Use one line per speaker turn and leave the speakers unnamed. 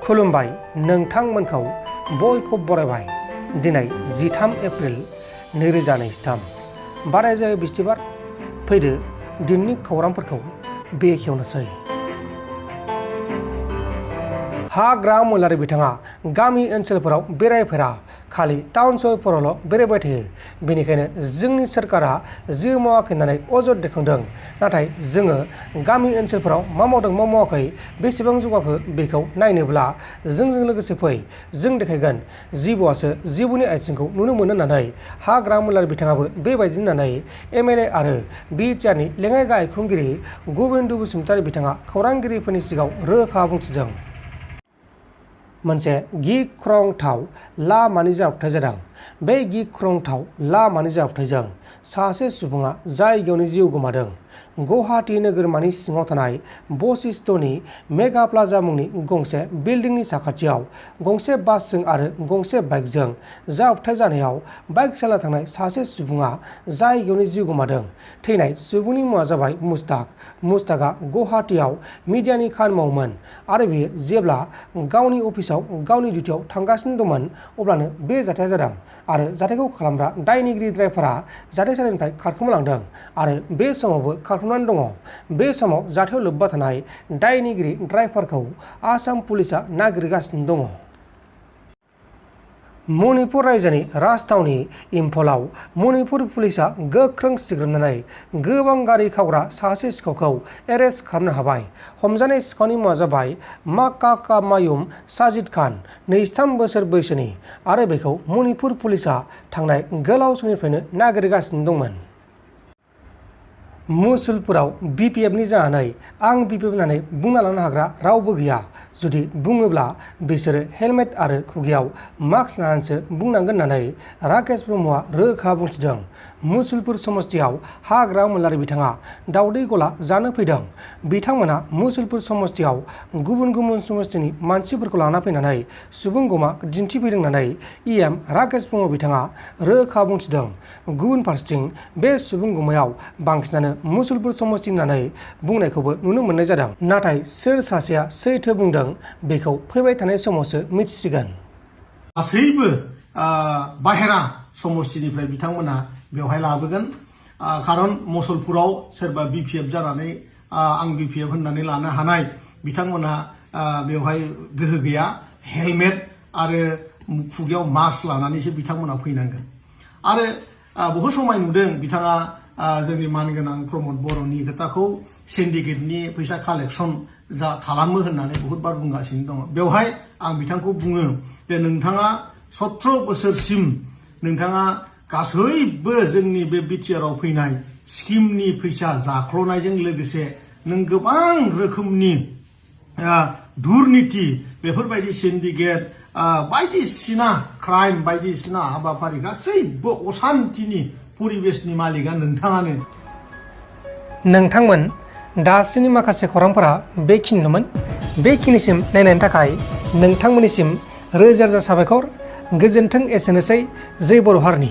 खुलुमबाय नोंथांमोनखौ बयखौ बरायबाय। दिनै 13 एप्रिल 2023 बाराय जायो बिस्थिबार। फैदो दिननि खौरांफोरखौ बेखेवनोसै। हाग्रा महिलारि बिथाङा गामि ओनसोलफोराव बेरायफेरा, खालि टाउन सहरफोरावल' बेरायबाय थायो। बेनिखायनो जोंनि सोरखारा जेबो मावाखै होननानै अजद दैखांदों। नाथाय जोङो गामि ओनसोलफोराव मा मावदों मा मावाखै, बेसेबां जौगाखो बेखौ नायनोब्ला जोंजों लोगोसे फै। जों देखायगोन जिबौआसो जिबौनि आथिंखौ नुनो मोनो होननानै हाग्रा महिलारि बिथाङाबो बेबायदि होननानै एमएलए आरो बिटिआरनि लेङाइ गाहाय खुंगिरि गबिन्द बसुमतारी बिथाङा खौरांगिरिफोरनि सिगाङाव रोखा बुंथिदों। मोनसे गिख्रंथाव लामानि जाब्रबथाय जादों। बे गिख्रंथाव लामानि जाब्रबथायजों सासे सुबुङा जायगायावनो जिउ गोमादों। गुवाहाटी नोगोरमानि सिङाव थानाय बशिष्टनि मेगा प्लाजा मुंनि गंसे बिल्डिंनि साखाथियाव गंसे बासजों आरो गंसे बाइकजों जाब्रबथाय जानायाव बाइक सालायना थांनाय सासे सुबुङा जायगायावनो जिउ गोमादों। थैनाय सुबुंनि मुङा जाबाय मुस्ताक। मुस्ताकआ गुवाहाटीआव मिडियानि खामानि मावोमोन आरो बियो जेब्ला गावनि अफिसाव गावनि डिउटियाव थांगासिनो दंमोन अब्लानो बे जाथाया जादों आरो जाथायखौ खालामग्रा दायनिगिरि ड्राइभारा जाथायसालिनिफ्राय खारखोमालांदों आरो बे समावबो खारखोमानानै दङ। बे समाव जाथायाव लोब्बा थानाय दायनिगिरि ड्राइभारखौ आसाम पुलिसआ नागिरगासिनो दङ। मणिपुर रायजोनि राजथावनि इम्फलाव मणिपुर पुलिसआ गोख्रों सिग्रोमनानै गोबां गारि खावग्रा सासे सिखावखौ एरेस्ट खालामनो हाबाय। हमजानाय सिखावनि मुङा जाबाय माकाकामायुम साजिद खान, 23 बोसोर बैसोनि, आरो बेखौ मणिपुर पुलिसआ थांनाय गोलाव समनिफ्रायनो नागिरगासिनो दंमोन। मुसलपुराव बिपिएफनि जानानै आं बिपिएफ होननानै बुंना लानो हाग्रा रावबो गैया। जुदि बुङोब्ला बिसोरो हेलमेट आरो खुगायाव मास्क लानानैसो बुंनांगोन होननानै राकेश ब्रह्मआ रोखा बुंथिदों। मुसलपुर समस्तियाव हाग्रा महिलारि बिथाङा दावदै गला जानो फैदों। बिथांमोना मुसलपुर समस्तियाव गुबुन गुबुन समस्तिनि मानसिफोरखौ लाना फैनानै सुबुं गमा दिन्थिफैदों होननानै इएम राकेश ब्रह्म बिथाङा रोखा बुंथिदों। गुबुन फारसेथिं बे सुबुं गमायाव बांसिनानो मुसलपुर समस्ति होननानै बुंनायखौबो नुनो मोननाय जादों। नाथाय सोर सासेया सैथो बुंदों बेखौ फैबाय थानाय समावसो मिथिसिगोन।
गासैबो बाहेरा समस्तिनिफ्राय बिथांमोना बेवहाय लाबोगोन। खारन मुसलपुराव सोरबा बिपिएफ जानानै आं बिपिएफ होननानै लानो हानाय बिथांमोना बेवहाय गोहो गैया। हेलमेट आरो खुगायाव मास्क लानानैसो बिथांमोना फैनांगोन। आरो बहुद समाय नुदों बिथाङा जोंनि मानगोनां प्रमद बर'नि खोथाखौ सिन्डिकेटनि फैसा कालेक्सन खालामो होननानै बहुद बार बुंगासिनो दङ। बेवहाय आं बिथांखौ बुङो जे नोंथाङा 17 बोसोरसिम नोंथाङा गासैबो जोंनि बे बिटिआरआव फैनाय स्किमनि फैसा जाख्ल'नायजों लोगोसे नों गोबां रोखोमनि दुर्निति बेफोरबायदि सिन्डिकेट बायदिसिना क्राइम बायदिसिना हाबाफारि गासैबो असान्तिनि परिबेसनि मालिकआ नोंथाङानो।
नोंथांमोन दासिमनि माखासे खौरांफोरा बेखिनिनोमोन। बेखिनिसिम नायनायनि थाखाय नोंथांमोननिसिम रोजा रोजा साबायखर। गोजोन्थों। एसेनोसै। जै बर' हारिनि।